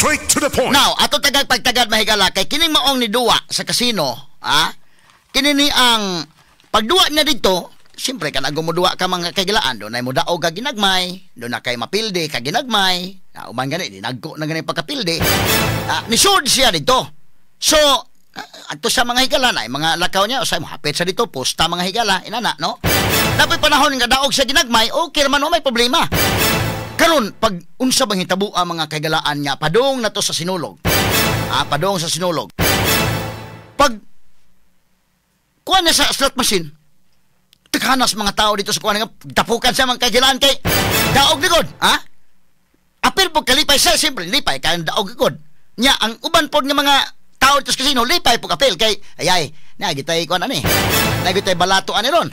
Straight to the point. Now, ato tagag pagtagad, mahigala, kay kining maong ni duwa sa kasino, ah, kini ni ang pagduwa niya dito, siyempre kanang gumuduwa ka, mga kagilaan, doon ay mudaog ka ginagmay, doon na kay mapildi ka ginagmay, na uman gani, di nagko na gani pagkapildi. Ah, nisud siya dito. So, ato sa mga higala na, mga lakaw niya, usay mo hapit sa dito, posta mga higala, inana, no? Napoy panahon nga daog sa ginagmay, okay raman, no, may problema. Karon pag unsa bang hitabo ang mga kaigalaan nga padung na to sa Sinulog. Ah, padung sa Sinulog. Pag kuha na sa slot machine, takanas mga tao dito sa kuha nga dapukan sa mga kaigalaan kay daog likod, ha? Apil po kalipay sa siyempre lipay kay daog likod. Nya ang uban pod nga mga tao dito sa casino lipay po kapil kay ay ay na gitay kuan ani. Na gitay balato ani ron.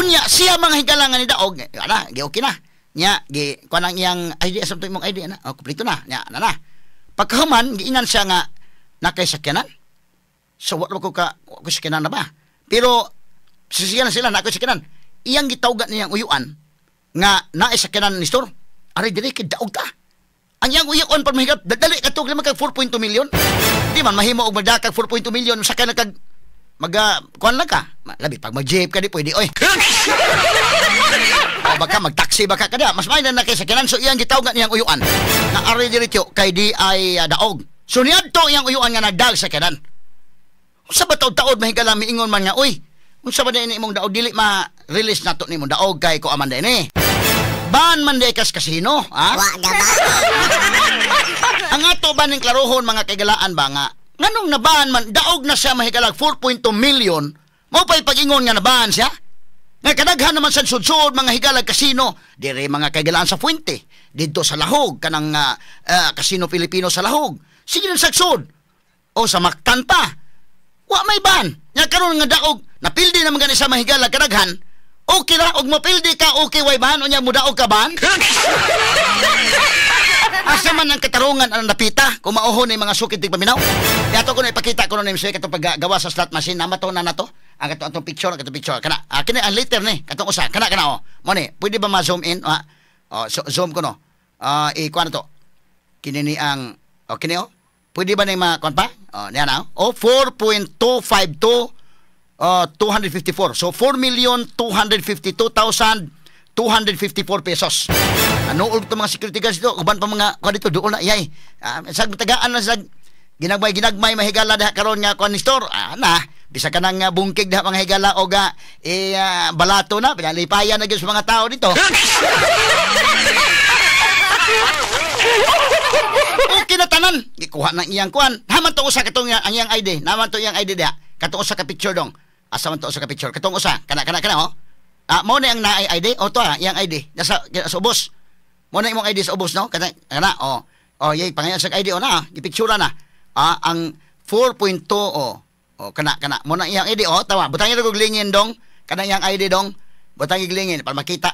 Unya siya mga higala nga ni daog, ana, gi okay na. Nya gi kuan ang iyang ID, asa to imong ID ana? Oh, kompleto na. Nya ana na. Pagkahuman giinan siya nga nakay sakyanan. So wa ko ka wa ko sakyanan na ba? Pero sisiyan na sila na ako sakyanan. Iyang gitawgan niyang uyuan nga naay sakyanan ni store. Ari dili kay daog ta. Ang iyang uyuan pa mahigap dali ka tug kag 4.2 million. Di man mahimo og madakag 4.2 million sakay na kag mag kuan lang ka. Labi pag mag-jeep ka di pwede oy. O baka mag-taxi baka kada mas may na kay sakyanan, so iyang gitawgan niyang uyuan nga ari diretso kay di ay daog. So niadto iyang uyuan nga nagdag sakyanan. Unsa ba taud-taud mahigala miingon man nga uy, unsa ba din imong daog dili ma-release nato nimo daog kay ko aman din eh. Ban man di kas kasino, ha? Wa gaba. Ang ato ba ning klarohon mga kaigalaan ba nga nganong nabaan man daog na siya mahigalag 4.2 million, mao pa'y pag-ingon nga nabaan siya? Nga kadaghan naman sa sudsud mga higalag kasino, dire mga kaigalaan sa Fuente, didto sa Lahog kanang Casino Filipino sa Lahog. Sige nang sagsud. O sa Mactan pa. Wa may ban. Nya karon nga daog, napildi naman gani sa mahigalag kadaghan. Okay ra og mapildi ka, okay way ban unya mudaog ka ban? Asa man ang katarungan ang napita kung mauhon ni mga sukid tig paminaw. Yato ko na ipakita ko na siya katong paggawa sa slot machine na mato na nato. Ang katong atong picture, katong picture kana. Ah, kini ang later ni katong usa kana kana oh. Mo ni, pwede ba ma-zoom in? Ah, oh, so, zoom ko no. Ah, i-kuan na to. Kini ni ang oh, kini oh. Pwede ba ni ma-kuan pa? Oh, niya na. Oh, 4.252 254. So 4,252,254 pesos. Ano ulit mga security guards dito? Uban pa mga kuan dito doon na iyay. Sag tagaan na sag ginagmay ginagmay mahigala diha karon nga kuan ni store. Ah, na bisa ka nang bungkig diha mga higala og balato na pinalipayan na gyud sa mga tao dito. Okay na tanan. Gikuha na iyang kuan. Naman to usa katong ang iyang ID. Naman to iyang ID diha. Katong usa ka picture dong. Asa man to usa ka picture? Katong usa. Kana kana kana oh. Ah, mo na ang naay ID. O to ah, iyang ID. Nasa sa ubos. Mo na imong ID sa ubos no? Kana kana oh. Oh, yay pangayon sa ID o na, gipicture na. Ah, ang 4.2 oh. Oh, kana kana mo na iyang ID oh, tawa. Butang og lingin dong. Kana iyang ID dong. Butang lingin para makita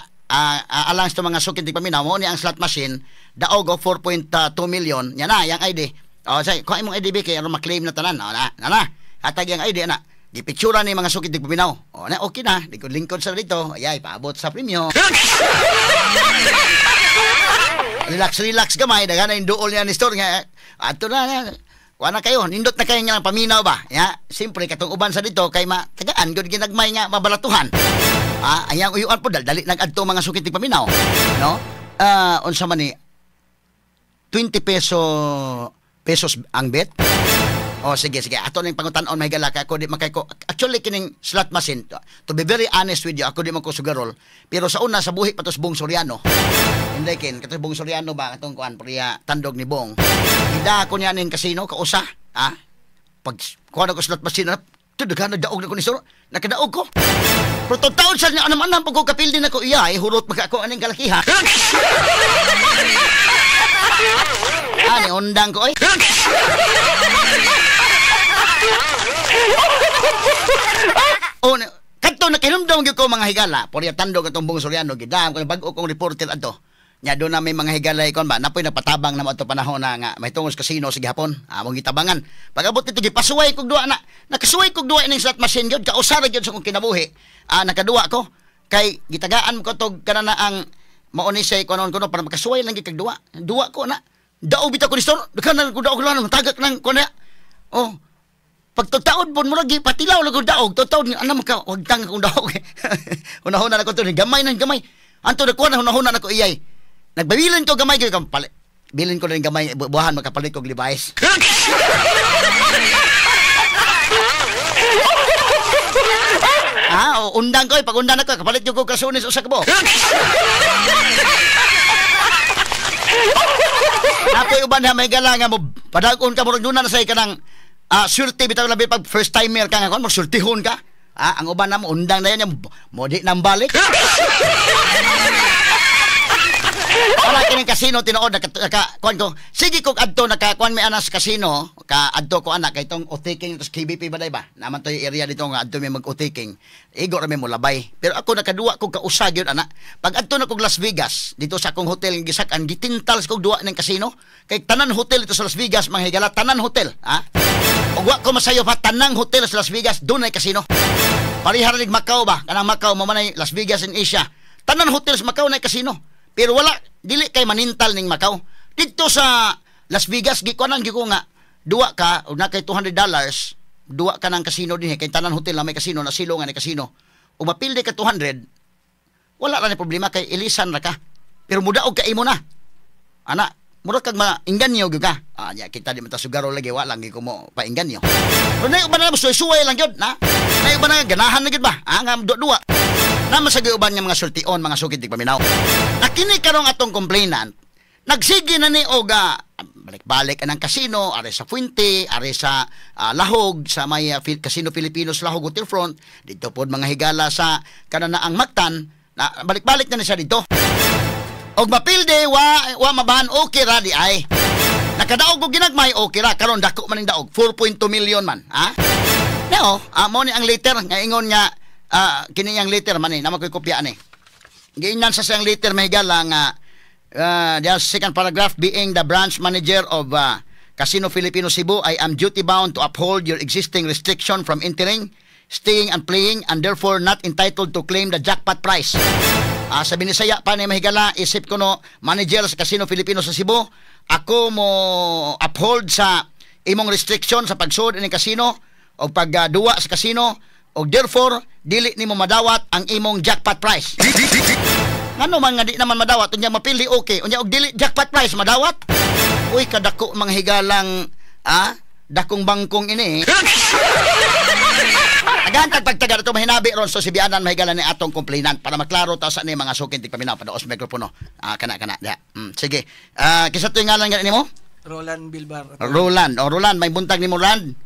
alang sa mga sukid tig paminaw mo ni ang slot machine daog og 4.2 million. Nya na iyang ID. Oh, say kuha imong ID kay aron ma-claim na tanan. Oh, na, na na. Hatag iyang ID na. Gipictura ni mga sukid tig paminaw. Oh, na okay na. Lingkod-lingkod sa dito. Ayay, paabot sa premyo. Relax, relax gamay. Daghan na yung duol niya ni store nga. Ato na. Kuha na kayo. Nindot na kayo nga paminaw ba? Ya, siyempre katong uban sa dito kay ma tagaan gud ginagmay nga mabalatuhan. Ah, ayang uyuan po dali nag-adto mga sukid tig paminaw. No? Unsa man ni 20 pesos ang bet? Oh, sige, sige. Ato ning pangutan-on mahigala kay ako di man kay ko. Actually kining slot machine, to be very honest with you, ako di man ko sugarol. Pero sa una sa buhi pa to sa Bong Soriano. Hindi kin kato Bong Soriano ba katong kuan priya tandog ni Bong. Ida ko niya ning kasino kausa, ha? Pag kuan ako slot machine, to daghan na daog na ko ni sir. Nakadaog ko. Pero taon sa niya anam-anam pag ko kapil din ako iya, eh, hurot maka ako aning kalakiha. Ah, ni undang ko oy. Oh, kadto nakinumdum gyud ko mga higala. Porya tandog atong Bong Soriano gidam ko bag-o kong reporter adto. Nya do na may mga higala ikon ba napoy napatabang na mo ato panahon na nga may tungod sa kasino sa gihapon. Among gitabangan. Pag-abot dito gipasuway kog duwa na. Nakasuway kog duwa ning slot machine gyud kausara gyud sa kong kinabuhi. Ah, nakaduwa ko kay gitagaan ko tog kana na ang mao ni siya kunon kuno para makasuway lang gyud kag duwa. Duwa ko na. Daog bitaw ko ni store. Daghan na ko daog lang tagak nang kuan na. Oh. Pag tutaod pud murag patilaw lang ko daog. Tutaod ana maka wagtang akong daog. Hunahuna na ko to gamay nang gamay. Anto na kuan hunahuna na ko iyay. Nagbabilin ko gamay kay palit. Bilin ko rin gamay buhahan makapalit kog Levi's. Ah, o, undang ko, pag undang ako, kapalit ko kasunis usa ka buok. Apoy uban na may gala nga mo padagon ka murag duna na say kanang surti bitaw labi pag first timer ka nga kon magsultihon ka. Ah, ang uban na mo undang na yan mo di nang balik. Wala kining kasino tinuod naka kuan ko. Sige kog adto naka kuan may anas kasino ka adto ko anak kay tong Otiking tos KBP ba day ba? Naman to yung area dito nga adto may mag-Otiking. Igo ra may molabay. Pero ako nakaduwa kog kausa gyud ana. Pag adto na kog Las Vegas dito sa akong hotel nga gisak-an gitintal kog duwa ning kasino. Kay tanan hotel dito sa Las Vegas mga higala tanan hotel, ha? Ug wa ko masayo pa tanang hotel sa Las Vegas dunay kasino. Pareha ra nig Macau ba? Kanang Macau mo man Las Vegas in Asia. Tanan hotel sa Macau nay kasino. Pero wala, dili kay manintal ning Macau. Dito sa Las Vegas, gikuanan gyud ko nga, duwa ka, og na kay $200, duwa ka ng kasino dinhi, kay tanan hotel na may kasino, na silo nga ni kasino. Ug mapildi ka 200, wala ra ni problema kay ilisan ra ka. Pero mudaog ka imo na. Ana, mura kag maingganyo gyud ka. Ah, nya kita di man ta sugaro lagi, wala lang gyud ko mo paingganyo. Pero nay uban na suway lang gyud na. Nay uban na ganahan na gyud ba? Ah, nga duwa. Naman sa giuban nga mga sultion, mga sukit di paminaw. Nakini karong atong complainant, nagsige na ni og balik-balik anang kasino, are sa Fuente, are sa Lahog, sa may Casino Filipinos Lahog Hotel Front, dito pod mga higala sa kananaang Mactan, na, balik-balik na ni siya dito. Og mapilde, wa mabahan, okay ra di ay. Nakadaog og ginagmay, okay ra, karon dako man ning daog, 4.2 million man, ha? Nao, mo ni ang letter, nga ingon nga, kini ang letter man eh, naman ko'y kopya ni. Giingnan sa siyang letter mahigala nga the second paragraph, being the branch manager of Casino Filipino Cebu, I am duty bound to uphold your existing restriction from entering, staying and playing, and therefore not entitled to claim the jackpot prize. Sa Binisaya pa ni mahigala, isip ko no, manager sa Casino Filipino sa Cebu, ako mo uphold sa imong restriction sa pagsud ini casino o pagduwa sa casino, o therefore dili nimo madawat ang imong jackpot prize. Ngano man nga di naman madawat, unya mapili okay, unya og dili jackpot prize madawat. Uy kadako mga higalang dakong bangkong ini. Agantag pagtaga ato mahinabi ron so sibianan mahigala ni atong complainant para maklaro ta sa ni mga sukin ti paminaw padaos mikropono. Kana kana diha. Sige. Kinsa to ngalan gani nimo? Roland Bilbar. Roland. O Roland, may buntag nimo Roland.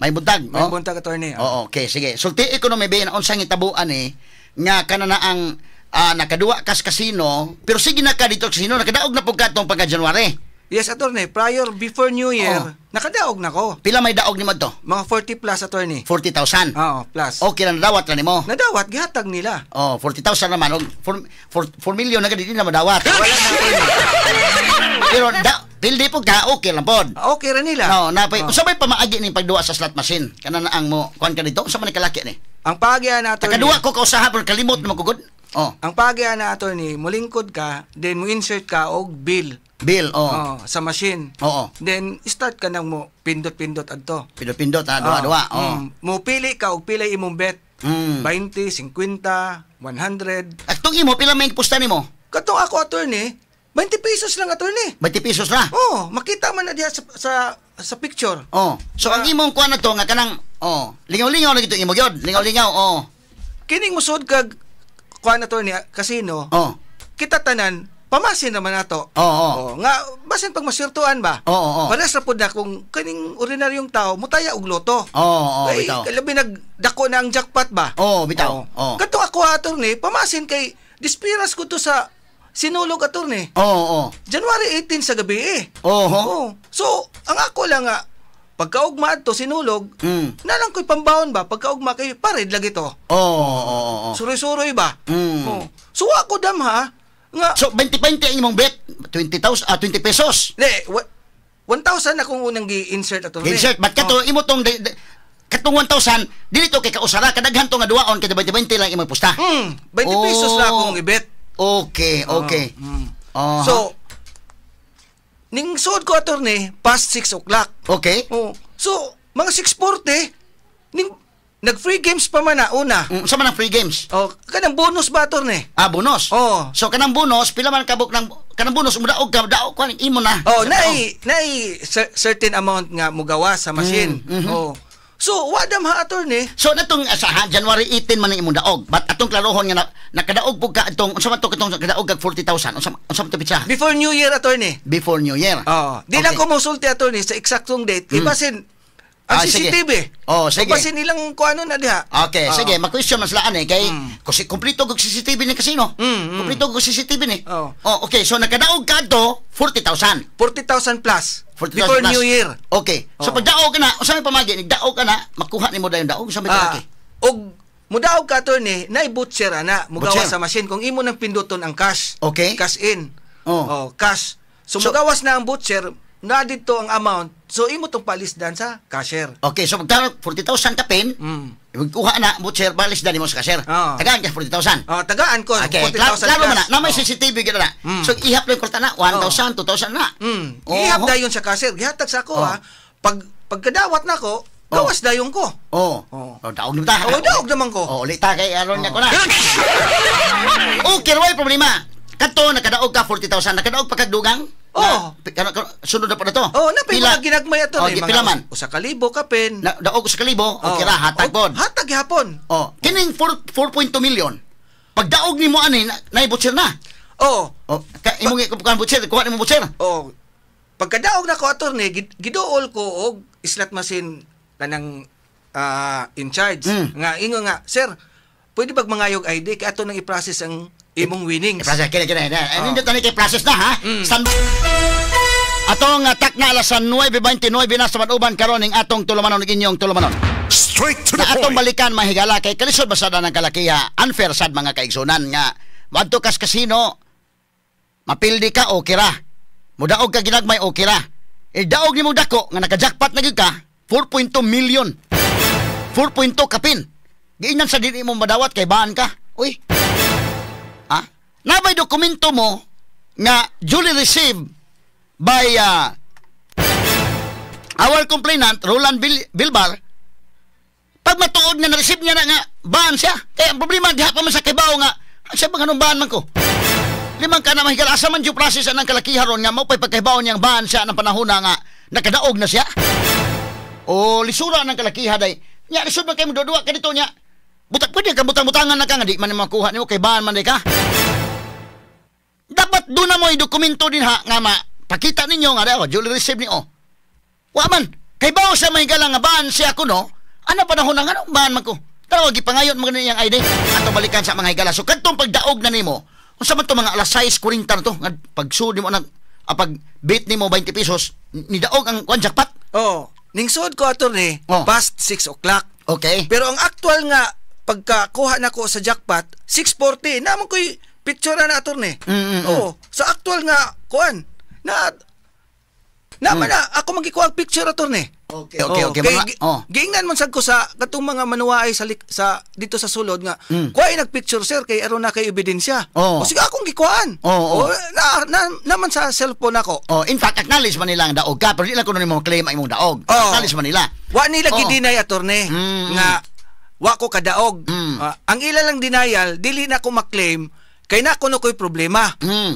May buntag, may buntag, attorney. Oo, okay, sige. Sulti ko no may bayan unsang itabuan eh nga kana na ang nakaduwa kas kasino, pero sige na ka dito kasino, nakadaog na pud ka tong pagka January. Yes, attorney, prior before New Year, nakadaog na ko. Pila may daog nimo to? Mga 40 plus, attorney. 40,000. Oo, plus. Okay na nadawat na nimo. Nadawat gihatag nila. Oh, 40,000 naman og 4 million na gid di na madawat. Wala na, attorney. Pero pildi po ka, okay lang pod. Okay ra nila. No, napay. Unsa may pamaagi ning pagduwa sa slot machine? Kana na ang mo kuan ka dito, unsa man ni kalaki ni? Ang paagi ana, attorney. Nakaduwa ko kausaha pero kalimot naman ko gud. Oh. Ang paagi ana, attorney, molingkod ka, then mo insert ka og bill. Bill, oh. Oh, sa machine. Oo. Then start ka nang mo pindot-pindot adto. Pindot-pindot ha, duwa-duwa. Oh. Mo pili ka og pilay imong bet. 20, 50, 100. Atong imo pila may pusta nimo? Katong ako, attorney, 20 pesos lang, attorney. 20 pesos ra. Oh, makita man na diha sa picture. Oh. So ang imong kuan na to nga kanang oh, lingaw-lingaw lagi to imo gyud. Lingaw-lingaw, oh. Kining musod kag kuan, attorney, casino. Oh. Kita tanan pamasin naman nato. Oo. Oh, nga basin pag masyertuan ba? Oo. Pares ra pud na kung kaning ordinaryong tao mutaya og loto. Oo, bitaw. Labi nagdako na ang jackpot ba? Oo, bitaw. Oo. Katong ako, attorney, pamasin kay dispiras ko to sa sinulog, attorney. Oo. January 18 sa gabi eh. Oo. Oo. So, ang ako lang nga pagkaugma adto sinulog, nalang ko'y pambaon ba? Pagkaugma kay pared lagi to. Oo. Suroy-suroy ba? Oo. So ako damha nga. So 20-20 ang imong bet, 20,000 20 pesos. Hindi, 1,000 akong unang gi-insert, attorney. Insert, but kato imo tong katong 1,000 dili to kay kausara kadaghan to nga duwaon kay 20-20 lang imong pusta. 20 pesos na akong i-bet. Okay, okay. So Ning suod ko, attorney, past 6 o'clock. Oh. So, mga 6:40, ning nag-free games pa man na una. Sa man ang free games? Oh, kanang bonus ba, attorney? Ah, bonus. Oh. So kanang bonus, pila man kabuk ng kanang bonus mudaog ka, daog ko imo na. Oh, naay naay certain amount nga mugawa sa machine. Oh. So, wadam ha, attorney. So natong sa ha, January 18 man ang imong daog. But atong klarohon nga na, nakadaog pud ka atong unsa man to katong kadaog kag 40,000? Unsa man to pitsa? Before New Year, attorney. Before New Year. Oh, di lang ko mosulti, attorney, sa eksaktong date. Kay basin ang Ah, sige. CCTV. Oh, sige. O basin ilang kuano na diha. Okay, Oh. sige, ma-question man sila ani kay kasi kompleto og CCTV ni casino. Kompleto og CCTV ni. Oh. Oh, okay, so nakadaog ka adto 40,000. 40,000 plus. 40,000 Before plus. New Year. Okay. So Oh. pag daog ka na, unsa may pamagi? Nagdaog ka na, makuha nimo dayon daog sa may Ah, kalaki. og mudaog ka, attorney, nay butcher ana, mugawa Butcher. sa machine kung imo nang pinduton ang cash. Cash in. Oh. Oh, cash. So, So- mugawas na ang butcher, na dito ang amount. So imo tong palisdan sa cashier. Okay, so pagka 40,000 kapin, kuha na butcher, balis dali mo sa cashier. Oh. Tagaan ka 40,000. Oh, tagaan ko Okay, 40,000 klaro man na. plus. Na may Oh. CCTV gid na. So ihap lang kwarta na 1,000, 2,000 na. Oh. Ihap dayon sa cashier. Gihatag sa ako Oh. ha. Pag pagkadawat nako, gawas dayon ko. Oh. Oh. Oh, daog naman ta. Oh, daog naman ko. Oh, ulit ta kay aron nga ko na. Okay, way problema. Kadto nakadaog ka 40,000, nakadaog pa kag dugang? Oh. Na, sunod na pa na to. Oh, napay mga ginagmay ato Oh, ni pila man? Usa ka libo kapin. Na, daog sa kalibo, okay Oh. ra, hatag Oh, pod. hatag gihapon. Oh, kining 4 4.2 million. Pag daog nimo ani na, naay butcher na. Oh. Oh, ka, imong kuan butcher, kuha nimo butcher. Oh. Pagkadaog nako, attorney, giduol ko og slot machine kanang in charge. Nga ingon nga, "Sir, pwede bag mangayog ID kay ato nang i-process ang imong winnings?" Eh, process kini kini. Oh. Nindot ani kay process na ha. Stand Atong takna alas 9:29 na sa uban karon ning atong tulumanon ug inyong tulumanon. Straight to the Na atong point. balikan, mahigala, kay kalisod ba sad ng kalakiha, unfair sad, mga kaigsunan, nga moadto kas kasino, mapildi ka, okay ra, mudaog ka ginagmay, okay ra, e daog nimo dako nga naka-jackpot na gyud ka 4.2 million, 4.2 kapin, giingnan sa dili mo madawat kay baan ka, uy. Ah, nabay dokumento mo nga duly received by our complainant Roland Bilbar, pag matuod nga na-receive niya na nga baan siya, kaya ang problema diha pa man sa kibaw nga siya ba ganun baan man ko limang ka na mahigala, asa man due process ang kalakiha ron nga mao pa'y pagkahibaw niyang baan siya ng panahon na nga nakadaog na siya o lisura ng kalakiha day nya, lisod man kayo mo duwa ka dito nya, butak pwede ka butang-butangan na ka nga di man nimo makuha nimo kay baan man day ka. Dapat doon na mo dokumento din ha nga mapakita ninyo nga daw duly receive ni oh. Wa man kay bawo sa mahigala nga baan siya kuno ano panahon na nga anong baan man ko. Tara, gipangayon mo ganun iyang ID. Ato balikan sa mga higala. So kadtong pagdaog na nimo, unsa man to, mga alas 6:40 na to nga pagsud nimo nag pag bet nimo 20 pesos nidaog ang kwan jackpot. Oh, ning suod ko, attorney, past 6 o'clock. Pero ang actual nga pagkakuha nako sa jackpot, 6:40. Naman ko'y picture na, attorney. Oh, sa actual nga kuan na naman na ako magikuha ang picture, attorney. Okay. Kay, Mga, oh. giingnan man sad ko sa katong mga manuwaay sa dito sa sulod nga kuha nagpicture, sir, kay aron na kay ebidensya. Oh. O sige, akong gikuhaan. Oh. O, na, na, naman sa cellphone ako. Oh, in fact, acknowledge man nila ang daog ka, pero di lang kuno nimo claim ang imong daog. Oh. Acknowledge man nila. Wa nila gidinay, attorney, nga wa ko kadaog. Ah, ang ila lang denial, dili na ko maklaim kay na kuno ko'y problema.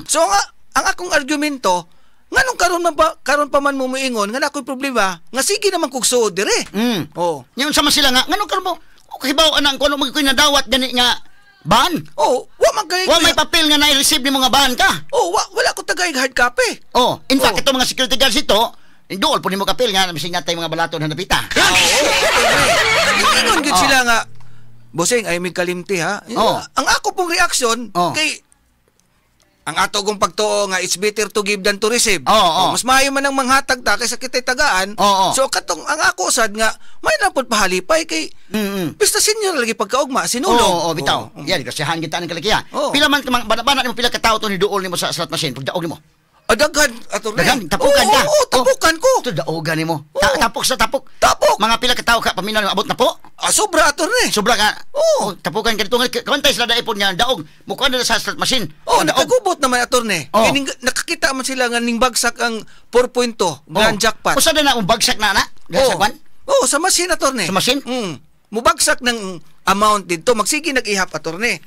So nga ang akong argumento, nganong karon man pa, karon pa man mo moingon nga na ako'y problema nga sige naman kog suod dire. Oh. Ngayon sama sila nga, ngano karon mo? Okay ba anang kuno mag nadawat gani nga ban? Oh, wa man kay Wa may papel nga na-receive nimo nga ban ka. Oh, wa, wala ko tagay hard copy. Oh, in fact Oh. ito mga security guards ito, dool po nimo kapil nga bising natay mga balato na napita. Ingon gyud sila nga, "Bossing, ay may kalimti ha." Oh. Ang ako pong reaction kay ang ato kong pagtuo nga it's better to give than to receive. Oo. O, mas maayo man ang manghatag ta kaysa kita'y tagaan. Oo. So katong ang ako sad nga may na pud pahalipay kay basta senior lagi pagkaugma sinulog. Oo, bitaw. Oo. Yan, grasyahan kita ng kalakiha. Oo. Pila man bana nimo, pila ka tawo to ni duol nimo sa slot machine pagdaog nimo? Ah, daghan, attorney. Daghan, tapukan Oo, ka. oo, tapukan ko. Ito daogan nimo. Oo. Tapok sa tapok. Tapok. Tabok. Mga pila ka tawo ka paminaw abot na po? Ah, sobra, attorney. Sobra ka. Oo. Oh, tapukan ka dito. Kawantay sila daipon niya daog. Mukha nila sa slot machine. Oh, Ang daog. nakagubot naman, attorney. Oh. Kay nakakita man sila nga ning bagsak ang 4.2 grand jackpot. Usa na ang bagsak na na? Diha sa kwan? Oh, sa machine, attorney. Sa machine? Mubagsak ng amount dito. Magsige nag-ihap, attorney.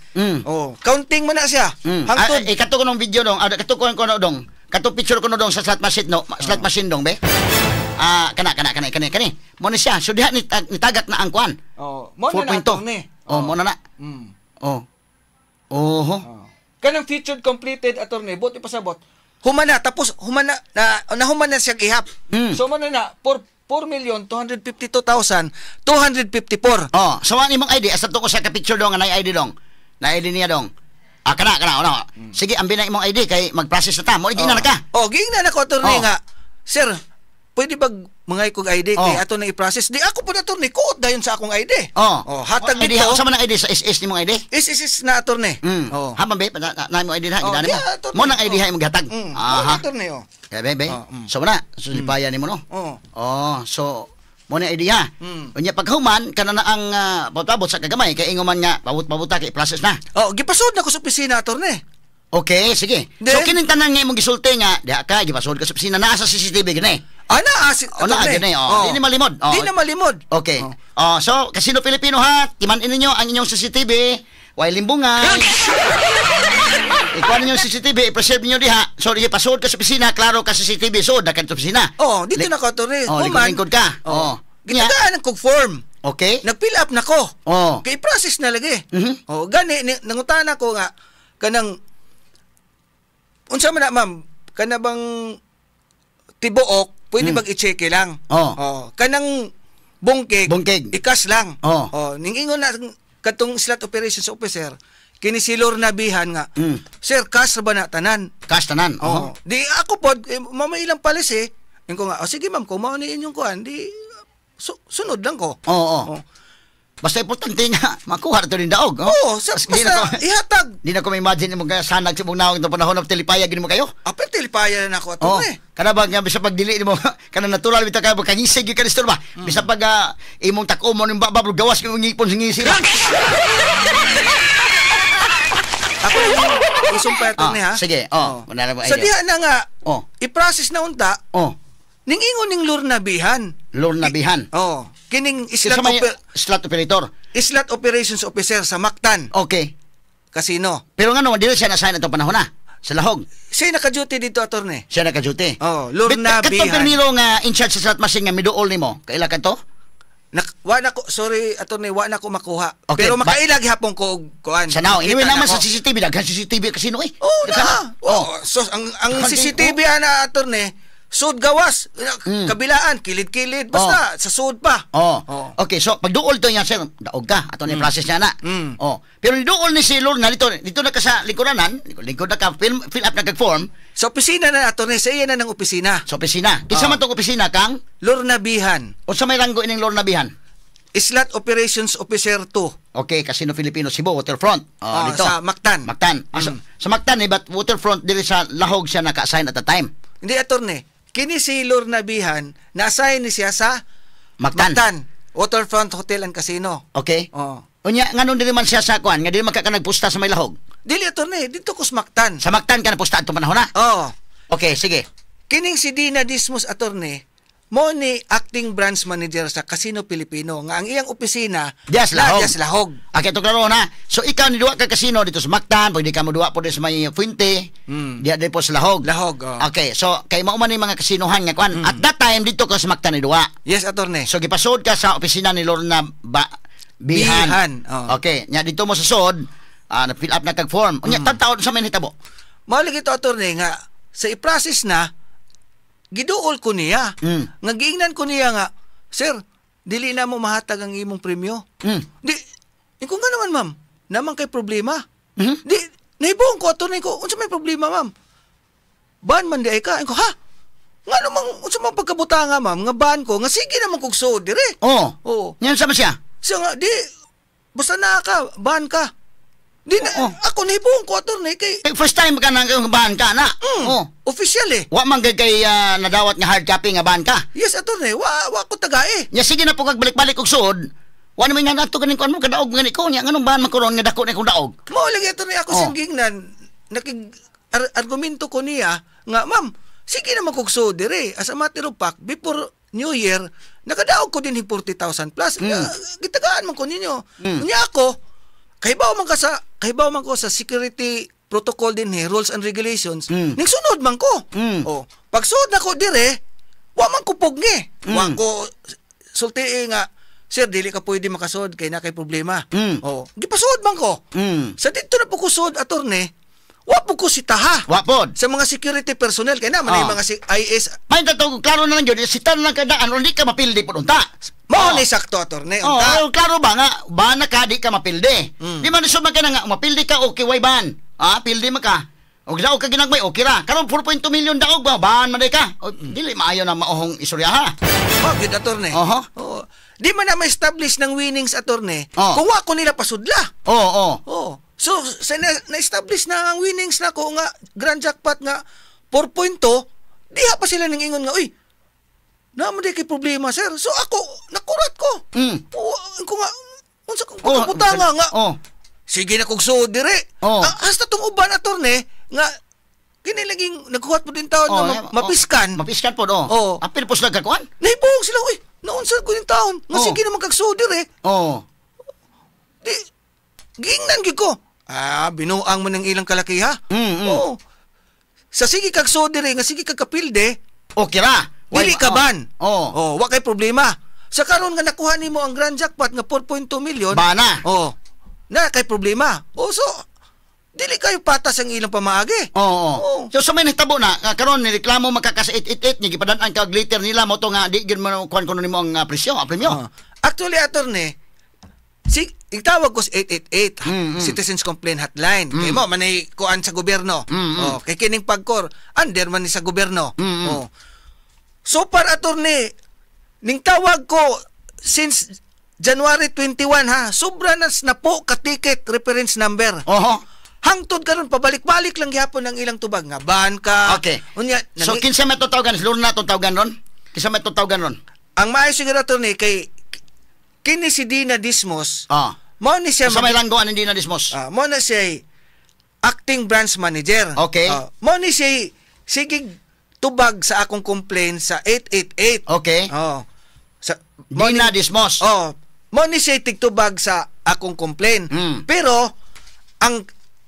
Oh, counting mo na siya. Hangtod. Hangtod. Ah, eh, kato ko nung video dong. Ah, kato ko ko no dong. Kato picture ko no dong sa slot machine no. Slot machine dong be. Ah, kana kana kana kani kani. Mo ni siya. So diha nitagak na ang kwan. Oh, mo na na, 4.2. attorney. Oh, mo na na. Oh. Oho. Oh. Kanang featured completed, attorney, buot ipasabot. Humana tapos humana na nahuman na siya ihap. So mo na na 4 4,252,254. Oh, so ang imong ID asa to ko sa ka picture dong nga nay ID dong. Na ID niya dong. Ah, kana kana ono. Sige, ambi na imong ID kay mag-process na ta. Mo na ka. Oh, giingnan ako, attorney, Oh. nga. Sir, pwede ba mangay kog ID kay Oh. ato na i-process? Di ako po, attorney, kuot dayon sa akong ID. Oh. Oh, hatag ID dito. Sa man ang ID sa SS nimong ID? Is is na, attorney. Oh. Ha man be, na imong ID ha, Oh, gidani mo. yeah, attorney. Mo nang ID ha imong gihatag. Aha. Aha. Attorney, oh. Kaya be, be. Oh. So na, so lipayan nimo no. Oh. Oh, so mo na ID ha. Unya paghuman kana na ang uh, sa kagamay kay ingon man nga pabot-pabuta kay process na. Oh, gipasod na ko sa opisina, attorney. Okay, sige. Then- So kining tanan nga imong gisulti nga diha ka gipasod ka sa opisina naa sa CCTV gani. Ana, asi, Oh, naa, gani, oh. Di na malimod. Oh. Di na malimod. Okay. Oh. Oh, so Casino Filipino ha, timan-in ninyo ang inyong CCTV, way limbungay. Ikuha ninyo ang CCTV, i-preserve ninyo diha. So, di pasod ka sa opisina, klaro ka sa CCTV, so ka sa opisina. Oh, dito na ko, attorney. Oh, lingkod-lingkod ka. Oh. Oh. Nya. Gitagaan kog form. Okay. Nag-fill up na ko. Oh. Kay process na lagi. Oh, gani ni, nangutana ko nga kanang unsa man na, ma'am, kana bang tibuok pwede bag i-check lang? Oh. Oh, kanang bungkig, Bungkig. ikas lang. Oh. Oh, ning ingon na katong slot operations officer kini si Lorna Bihan nga. "Sir, cash ra ba na tanan?" Cash tanan. Oh. Oh. Di ako pod eh, mama ilang palis eh. Ingon ko nga, "Oh, sige ma'am, kung mao ni inyong kuan, di sunod lang ko." Oo. Oh. Basta importante nga makuha ra to ning daog. Oh, sa, Mas di na basta ko, ihatag. di na ko ma-imagine mo kaya sanag sa imong nawong itong panahon ng tilipaya gini mo kayo. Apel tilipaya na ako ato Oh, eh. kana ba nga bisa pag dili nimo kana natural bitaw kay kangisig gyud ka ni ba? Bisa pag imong tak-o mo ning baba gawas kay ngipon sa ngisi ba. Ako yung isumpay ato Ah, ni ha. sige, oh, wala na mo Sa idea. diha na nga, Oh. i-process na unta, Oh, ning ingon ning Lorna Bihan. Lorna Bihan. Oh, kining Sa slot, may slot operator. slot operations officer sa Mactan Okay. Casino. Pero ngano dili siya na-sign atong panahon na sa Lahog. Siya naka-duty dito, attorney. Siya naka-duty. Oh, Lorna Katong Bihan. permiro nga in charge sa slot machine nga miduol nimo. Kaila ka to? Wa na ko, sorry attorney, wa na ko makuha. Okay, Pero makaila gihapon ko og kuan. Sa naong. Anyway Kita naman na sa ko. CCTV daghan CCTV kasino eh. Oh, Daghan. na. Oh, so ang Daghan CCTV din, ana, attorney, sud gawas, kabilaan, kilid-kilid, basta sa sud pa. Oh. Oh. Okay, so pagduol to niya sir, daog ka ato ni process niya na. Oh. Pero niduol ni si Lorna dito, dito na ka sa lingkuranan, lingkod na ka, fill up na kag form Sa opisina na, attorney, sa iya na ng opisina. sa opisina. Kinsa Oh. man tong opisina kang Lorna Bihan, unsa may ranggo ining Lorna Bihan? Slot Operations Officer 2. Okay, Casino Filipino Cebu Waterfront. Oh, Ah, dito. sa Mactan. Mactan. Ah, sa Mactan eh, but Waterfront diri sa Lahog siya naka-assign at the time. Hindi, attorney, kini si Lorna Bihan, na-assign ni siya sa Mactan. Mactan, Waterfront Hotel and Casino. Okay? Oh. Unya nganong dili man siya sa kuan, nga dili man ka nagpusta sa may Lahog? Dili, attorney, dito ko sa Mactan. Sa Mactan ka napusta atong panahon na. Oh. Okay, sige. Kining si Dina Dismos, attorney, mo ni acting branch manager sa Casino Filipino nga ang iyang opisina Dias na Lahog. dias Lahog. Okay, ito klaro na. So ikaw ni duwa ka casino dito sa Mactan, pwede ka mo duwa po sa may Fuente, diya din po sa Lahog. Lahog, oh. Okay, so kay mao man ni mga kasinohan nga kuan. At that time dito ka sa Mactan ni duwa. Yes, attorney. So gipasod ka sa opisina ni Lorna Bihan. Bihan, oh. Okay, nya dito mo sa sod, na-fill up na kag form. Unya tan-taon sa may nahitabo? Mao lagi to, attorney, nga sa i-process na giduol ko niya. Nga giingnan ko niya nga, "Sir, dili na mo mahatag ang imong premyo." Di ikaw nga naman, ma'am, naman kay problema. Di nahibuong ko, attorney ko, "Unsa may problema, ma'am?" "Ban man di ay ka." Ingon ko, "Ha? Nga namang unsa man pagkabutanga, ma'am, nga ban ko nga sige naman kog suod dire." Oh. Oo. Nya sa man siya? Siya nga, "Di, basta na ka, ban ka." Di na, Oo. ako nahibuong ko, attorney, kay Kay first time ka nang ban ka na. Oh. Official eh. Wa man kay nadawat nga hard copy nga ban ka. Yes, attorney, wa ko tagae. Nya sige na po kag balik-balik og suod. Wa naman nga nato ganing kuan mo kadaog nga ni ko nya nganong ban man ko ron nga dako na kong daog. Mao lagi, attorney, ako Oh. sing gingnan nakig argumento ko niya nga, "Ma'am, sige na magkugso dire." As a matter of fact, before New Year, nakadaog ko din 40,000 plus. Gitagaan man ko ninyo. Unya ako, kahibaw man ko sa security protocol din he, rules and regulations. Ning sunod man ko. Oh, pagsuod na ko dire, wa man ko pugngi. Wa ko sulti nga, "Sir, dili ka pwede makasuod kay na kay problema." Oh, gipasuod man ko. Sa dito na po ko suod, attorney, wa po ko sitaha Wa pod. sa mga security personnel kay na man ay mga si IS. May tato klaro na lang jud, sita na lang kadaan o di ka mapildi pod unta. Mao ni sakto, attorney, Oh, unta. pero klaro ba nga ba na ka di ka mapildi. Di man suma ka na nga mapildi ka, okay way ban. Ah, pildi man ka. Og daog ka ginagmay, okay ra. Karon 4.2 million daog ba ban man day ka. O, dili maayo na maohong istorya ha. Oh, good, attorney. Oho. Oh. Di man na ma-establish ng winnings, attorney, Oh. kung wa ko nila pasudla. Oo, oh, Oh. So sa na-establish na ang winnings na ko nga grand jackpot nga 4.2, diha pa sila ning ingon nga, "Uy, naa man kay problema, sir." So ako nakurat ko. Oh, ko nga unsa ko pagkabutanga nga. Sige na kog suod dire. Oh. Ah, hasta tong uban, attorney, nga kini laging nagkuhat po din taon nga mapiskan. Mapiskan po, oh. Oo. Apil po sila kakuan. Nahibuong sila, "Uy, naunsa ko din taon nga sige naman kag suod dire." Di giingnan gyud ko. Ah, binuang man ng ilang kalakiha. Oo. Sa sige kag suod dire nga sige kag kapilde, Okay ra. dili ka ban. Oh. Oh, wa kay problema. Sa karon nga nakuha nimo ang grand jackpot nga 4.2 million. Bana. Oh. Na kay problema. Oh, so dili kayo patas ang ilang pamaagi. Oo. Oo. So sa may nahitabo na nga karon ni reklamo makaka sa 888 ni gipadan-an ka og letter nila mo to nga di gyud mo kuan kuno nimo ang presyo, ang premyo. Ah. Actually, attorney, si itawag ko sa 888, Citizens Complaint Hotline. Kay mo manay kuan sa gobyerno. Oh, kay kining PAGCOR under man ni sa gobyerno. Oh. So par, attorney, ning tawag ko since January 21 ha, sobra na na po ka ticket reference number. Hangtod karon pabalik-balik lang gihapon ang ilang tubag nga ban ka. Unya, So kinsa may tatawagan? Si Lorna atong tawagan ron? Kinsa may tatawagan ron? Ang maayo siguro, attorney, kay kini si Dina Dismos. Mao ni siya Sa may ranggo ani Dina Dismos? Ah, mao na siya acting branch manager. Ah, mao ni siya sige tubag sa akong complaint sa 888. Oh. Sa mao Dina Dismos. Oh, mao ni siya tigtubag sa akong complaint. Pero ang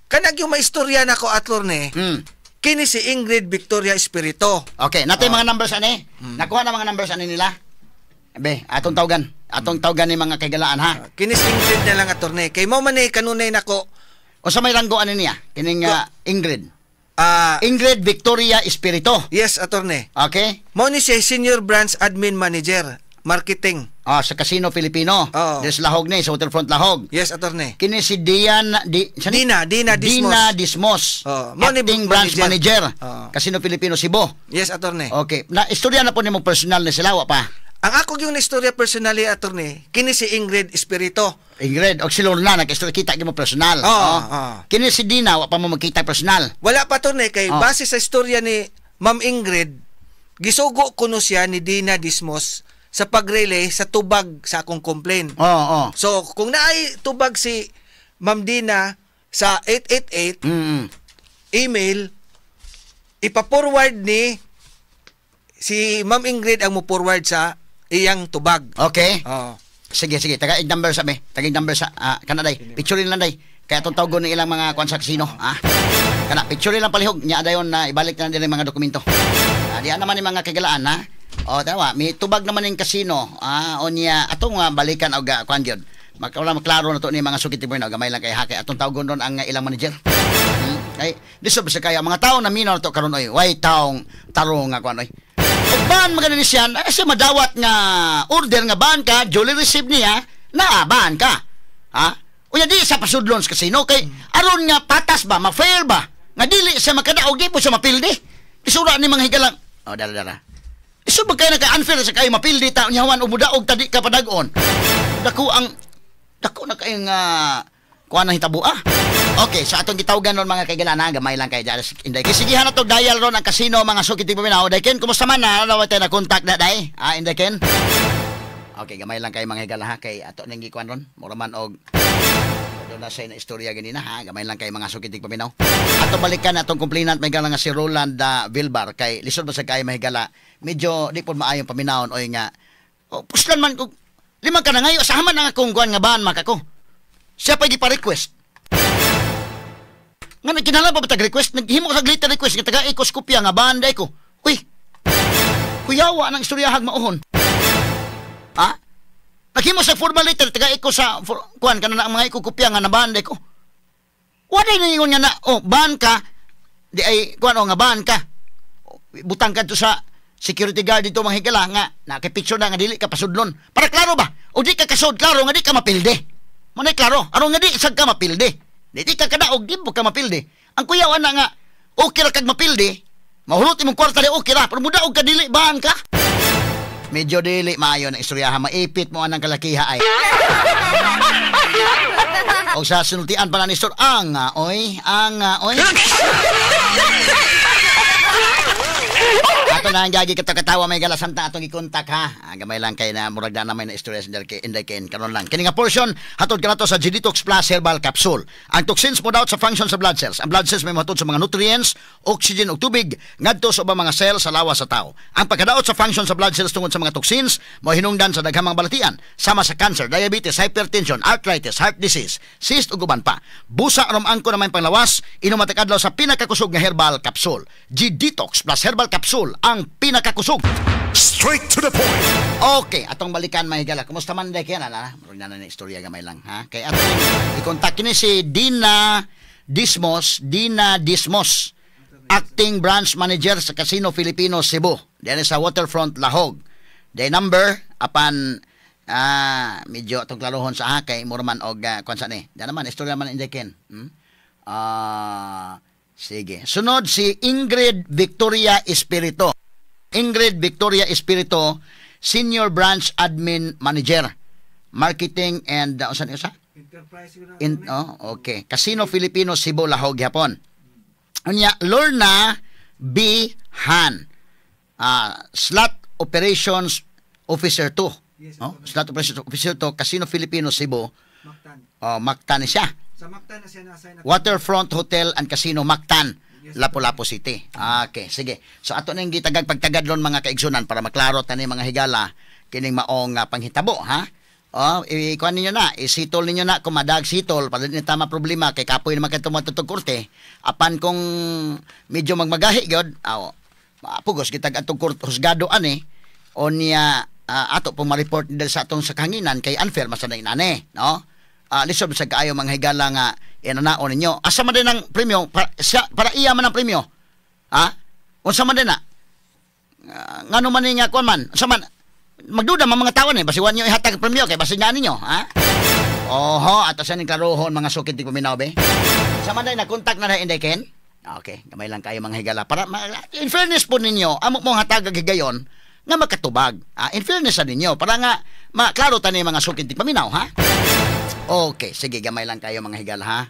kanag yung maistorya nako, attorney, kini si Ingrid Victoria Espiritu. Okay, natay mga numbers ani. Nakuha na mga numbers ani nila. Be, atong tawagan. Atong tawagan ni mga kaigalaan ha. Kini si Ingrid na lang, attorney. Kay mao man ni kanunay nako. O sa may ranggo ani niya? Kining Ingrid. Ah, Ingrid Victoria Espiritu. Yes, attorney. Okay? Mao ni siya senior branch admin manager, marketing. Ah, sa Casino Filipino. Oo. Des Lahog ni sa Waterfront Lahog. Yes, attorney. Kini si Dian di, sa ni? Dina, Dina Dismos. Dina Dismos. Oh, mao ni Acting branch manager. manager. Oo. Casino Filipino Cebu. Yes, attorney. Okay. Na istorya na po nimo personal ni sila wa pa? Ang ako yung istorya personally, attorney, kini si Ingrid Espiritu. Ingrid og si Lorna nag-istorya kita gyud mo personal. Oo, Oh. oo. Kini si Dina wa pa mo magkita personal. Wala pa, attorney, kay base sa istorya ni Ma'am Ingrid, gisugo kuno siya ni Dina Dismos sa pagrelay sa tubag sa akong complaint. Oo, oo. So, kung naay tubag si Ma'am Dina sa 888 email, ipa-forward ni si Ma'am Ingrid ang mo forward sa iyang tubag. Okay. Oh. Sige, sige. Taga number sa me. Taga number sa kana day. Picture lang day. Kaya atong tawgon ng ilang mga kuan sa casino, ah. Kana picture lang palihog nya dayon na ibalik na nila yung mga dokumento. Ah, diyan naman yung mga kagalaan ha. O tawa, may tubag naman yung casino. Ah, unya atong balikan og kuan gyud. Makawala maklaro na to ni mga sukit na gamay lang kay hakay atong tawgon ron ang ilang manager. Ay, di sa kaya mga tao na minaw na to karon oy, way taong tarong nga kuan oy. Ug ban maganda ni siya, ay siya madawat nga order nga ban ka, duly receive niya, na ban ka. Ha? Unya di sa pasudlon sa casino kay aron nga patas ba, ma-fair ba? Nga dili siya makadaog, di po siya mapildi. Isura ni mga higalang. Oh, dara dara. Isu ba kayo naka-unfair sa kayo mapildi ta unyawan o mudaog ta di ka padag-on. Dako ang dako na kayong kuan na hitabo ah. Okay, so atong gitawagan ron, mga kaigala, gamay lang kay Jales Inday. Kisigihan na to dial ron ang casino, mga suki tigpaminaw. Day Ken, kumusta man na? Ano tayo na contact na day? Ah, Inday Ken? Okay, gamay lang kay mga higala ha kay ato ning gikuan ron. Mura man og doon na sa na istorya ganina ha. Gamay lang kay mga suki tigpaminaw. Ato balikan atong complainant, may nga si Roland Vilbar, kay lisod ba sa kay mahigala. Medyo di pod maayong paminawon oy nga. Oh, puslan man ko lima ka na ngayo sa haman ang akong kuan nga baan makako. Siya pa gipa-request. Nga nagkinahanglan pa ba tag request? Naghimo ka letter request nga taga ikos kopya nga baan day ko. Uy. Kuyawa nang istoryahag mauhon. Ha? Naghimo sa formal letter taga iko sa for, kuan kana na ang mga iko kopya nga nabaan day ko. Wala ningon nga na oh ban ka di ay kuan oh nga ban ka. Butang ka to sa security guard dito mga higala nga naka-picture na nga dili ka pasudlon. Para klaro ba? O di ka kasud klaro nga di ka mapilde. Manay klaro, aron nga di sad ka mapilde. Di di ka kadaog, di mo ka mapilde. Ang kuyaw ana nga okay ra kag mapilde, mahulot imong kwarta di okay ra, pero mudaog ka dili baan ka. Medyo dili maayo na istoryaha, maipit mo anang kalakiha ay. O sa sinultian pa na ni Sir, ang oy, ang oy. Ato na ang gagi katakatawa may galasan ta atong ikontak ha. Ah, gamay lang kay na murag na may na istorya sa Inday Ken karon lang. Kini nga portion hatod kanato sa G-Detox Plus Herbal Capsule. Ang toxins mo daw sa function sa blood cells. Ang blood cells may mohatod sa mga nutrients, oxygen ug tubig ngadto sa ubang mga cells sa lawas sa tao. Ang pagkadaot sa function sa blood cells tungod sa mga toxins mo hinungdan sa daghang mga balatian sama sa cancer, diabetes, hypertension, arthritis, heart disease, cyst ug uban pa. Busa rom angko na may panglawas, inom matag adlaw sa pinakakusog nga herbal capsule. G-Detox Plus Herbal Capsule ang pinakakusog. Straight to the point. Okay, atong balikan mga higala. Kumusta man day kaya na? Murag na na istorya gamay lang ha. Kay atong i-contact kini si Dina Dismos, Dina Dismos, acting branch manager sa Casino Filipino Cebu. Diyan sa Waterfront Lahog. The number apan medyo atong klarohon sa ha kay mura man og kuan sa ni. Diyan naman istorya man Inday Ken. Hmm? Sige. Sunod si Ingrid Victoria Espiritu. Ingrid Victoria Espiritu, Senior Branch Admin Manager, Marketing and usa ni usa? Enterprise yun. In, oh, okay. Casino Filipino Cebu Lahog Japon. Unya Lorna B. Han. Slot Operations Officer 2. Yes, oh, Slot Operations Officer 2, Casino Filipino Cebu. Mactan. Oh, Mactan siya. Sa Mactan na siya na-assign. Waterfront Hotel and Casino Mactan, Lapu-Lapu City. Okay, sige. So ato ning gitagag pagtagad ron mga kaigsunan para maklaro tani mga higala kining maong panghitabo ha. Oh, ikuan ninyo na, isitol ninyo na kung madag sitol para di tama problema kay kapoy naman kay tumatutog korte. Apan kung medyo magmagahi gyud, aw pugos gitag atong korte husgado ani o niya ato pong ma-report dahil sa atong sa kahanginan kay unfair man sa inane, no? Lisod sa kaayo mga higala nga inanaon ninyo. Asa man din ang premyo para, siya, para iya man ang premyo. Ha? Unsa man din na? Ngano man ni nga kuan man? Unsa man magduda man mga tawo ni basi wa niyo ihatag ang premyo kay basi nga ninyo, ha? Oho, ato sa ning klarohon mga sukit di paminaw be. Sa man day na contact na Inday Ken? Okay, gamay lang kayo mga higala para in fairness po ninyo, amo mong hatag ang higayon nga makatubag. In fairness sa ninyo para nga maklaro tani mga sukit di paminaw, ha? Okay, sige, gamay lang kayo mga higala ha.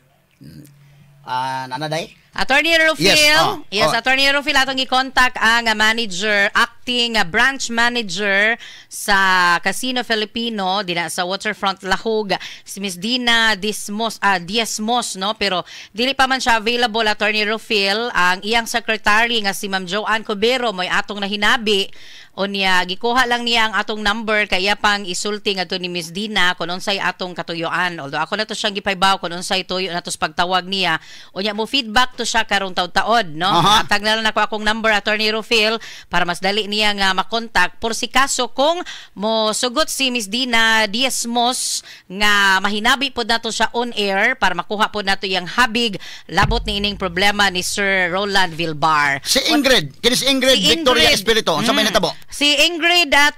Nana day? Attorney Rufil, Yes, oh, yes, oh. Attorney Rufil, atong i-contact ang manager, acting branch manager sa Casino Filipino dina sa Waterfront Lahog, si Miss Dina Dismos, Diesmos, no? Pero dili pa man siya available, Attorney Rufil. Ang iyang secretary nga si Ma'am Joanne Cubero mo'y atong nahinabi. O niya, gikuha lang niya ang atong number kaya pang isulti ngadto ni Miss Dina kung unsay atong katuyuan. Although ako na to siyang gipaybaw kung unsay tuyo na to sa pagtawag niya. O niya mo feedback to siya karong taud-taod, no? Aha. Atag na lang ako akong number, Attorney Rufil, para mas dali niya nga makontak por si kaso kung mo sugot si Miss Dina Diesmos nga mahinabi pod nato siya on air para makuha pod nato iyang habig labot ni ining problema ni Sir Roland Vilbar. Si Ingrid, kini si Ingrid Si Victoria Ingrid. Espiritu, unsa may natabo? Si Ingrid at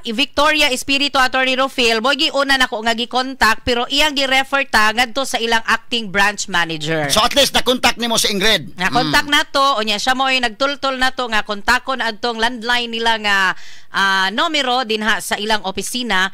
Victoria Espiritu, Attorney Rufil, mo giuna nako nga gi-contact pero iyang gi-refer ta ngadto sa ilang acting branch manager. So at least na-contact nimo si Ingrid. Nga contact nato unya siya mo ay nagtultol nato nga kontakon adtong landline nila nga numero dinha sa ilang opisina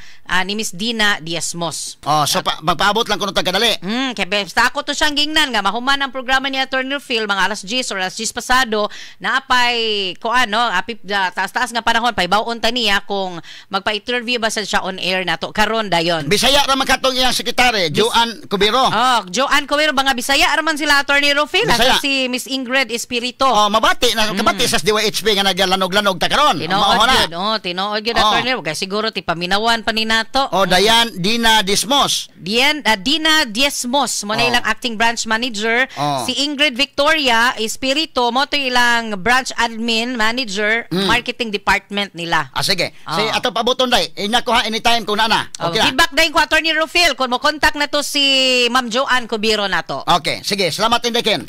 ni Miss Dina Diasmos. Oh, so magpaabot lang kuno tag kadali. Kay basta ako to siyang gingnan nga mahuman ang programa ni Attorney Phil mga alas 10 or alas 10 pasado naapay ko ano api taas-taas nga panahon pahibaw-on ta niya kung magpa-interview ba sa siya on air nato karon dayon. Bisaya ra man katong iyang sekretary, Joanne Cubero. Oh, Joanne Cubero ba nga Bisaya ra man sila Attorney Rufil Bisaya. Si Miss Ingrid Espiritu. Oh, mabati na kabati sa DYHP nga naglanog-lanog ta karon. Tinuod gyud, oh, tinuod gyud Attorney. Kay siguro ti paminawan pa ni nato. Oh, Dayan Dina Dismos. Dina Diesmos mo na ilang acting branch manager. Oh. Si Ingrid Victoria Espiritu mo to ilang branch admin manager, marketing department nila. Ah, sige. Oh. Si ato pabuton day. Inakuha anytime kung naa. Okay. Okay na. Feedback din ko Attorney Rufil kung mo contact na to si Ma'am Joanne Cubero nato. Okay, sige. Salamat Inday Ken.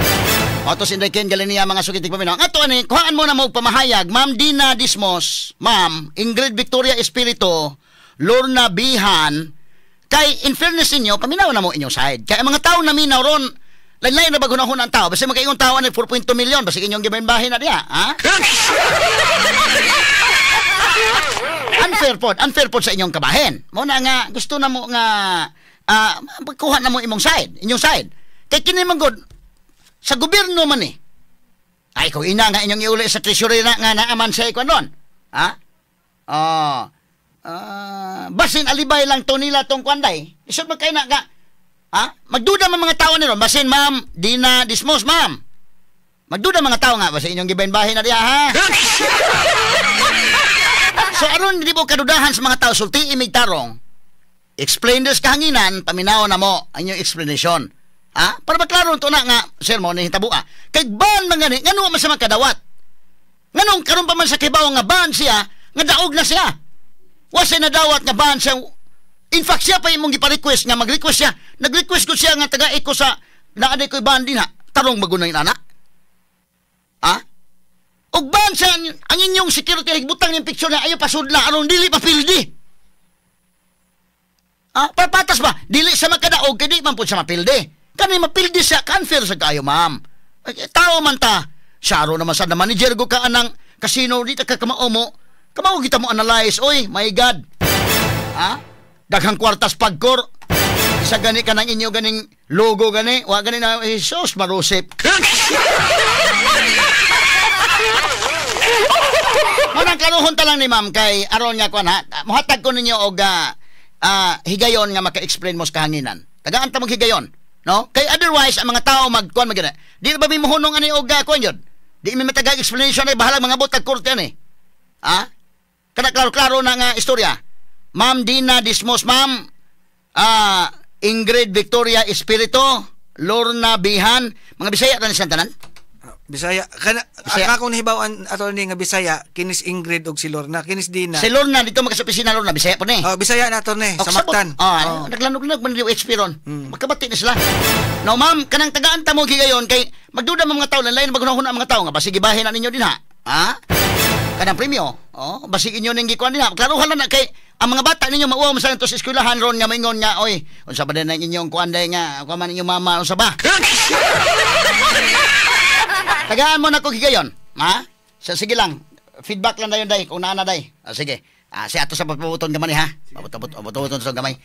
Oto si Inday Ken galing niya mga sukitik paminaw. Ato ani, kuhaan mo na mo pamahayag, Ma'am Dina Dismos, Ma'am Ingrid Victoria Espiritu, Lorna Bihan, kay in fairness ninyo, paminaw na mo inyong side. Kay ang mga tao na minaw ron, lain-lain na bagunahon ang tao. Basta magkaingong tao ani 4.2 million, basta inyong gibahin-bahin na diha, ha? Unfair pod sa inyong kabahin. Mo na nga gusto na mo nga pagkuha na mo imong side, inyong side. Kay kini man gud sa gobyerno man eh. Ay kung ina nga inyong iuli sa treasury na nga naaman sa ikuan doon. Ha? Oh. Basin alibay lang to nila tong kuanday. Isod man kay na nga. Ha? Magduda man mga tao ni ron. Basin Ma'am Dina Dismos, ma'am. Magduda mga tao nga basin inyong gibahin-bahin na diha, ha? So aron di mo kadudahan sa mga tao sulti imig tarong. Explain this kahanginan, paminaw na mo ang inyong explanation. Ha? Para maklaro to na nga sir mo ni hitabua. Kay ban man gani ngano man sa makadawat. Nganong karon pa man sa kibaw nga ban siya, nga daog na siya. Wa siya nadawat nga ban siya. In fact siya pa imong gipa-request nga mag-request siya. Nag-request ko siya nga taga ko sa naanay ko'y ban din ha. Tarong magunay anak. Ha? Og ban siya ang inyong security butang ning picture na ayo pasudla aron dili pa pildi. Ah, papatas ba? Dili sa makadaog kay di man pud siya mapildi. Kani mapildi siya, unfair sa kayo, ma'am. Tao man ta. Saro naman sa manager go ka anang casino di ta ka kamao mo. Kamao kita mo analyze, oy, my God. Ha? Daghang kwartas pagkor. Isa gani ka ng inyo ganing logo gani, wa gani na Jesus marusip. Manang klarohon ta lang ni ma'am kay aron nga kuan ha. Mohatag ko ninyo og higayon nga maka-explain mo sa kahanginan. Tagaan ta mong higayon, no? Kay otherwise ang mga tao magkuan magana. Di ba mi mohunong ani og kuan yun? Di mi matagag explanation ay bahala mga botag korte ani. Ha? Kana klaro-klaro na nga istorya. Ma'am Dina Dismos, ma'am. Ingrid Victoria Espiritu, Lorna Bihan, mga Bisaya ra ni silang tanan? Bisaya kana Bisaya. Akong nahibaw-an attorney nga Bisaya kinis Ingrid og si Lorna, kinis Dina. Si Lorna dito magka sa opisina Lorna Bisaya po ni. Oh, Bisaya na attorney Oh, sa Mactan. Ah, naglanog-lanog man yung HP ron. Magkabati na sila. No ma'am, kanang tagaan ta mo gigayon kay magduda man mga tao lain magunahon ang mga tao nga basig gibahin na ninyo dinha. Ha? Kanang premyo. Oh, basig inyo ning gikuan dinha. Klarohan lang na kay ang mga bata ninyo mauwaw man sa to sa eskwelahan ron nga maingon nga oy, unsa ba din ang inyong kuan day nga kuan man inyong mama unsa ba? Tagaan mo na ko gigayon, ha? So, sige lang. Feedback lang dayon day kung naa na day. Ah, sige. Ah, si ato sa pabuton gamay ha. Pabuton sa gamay.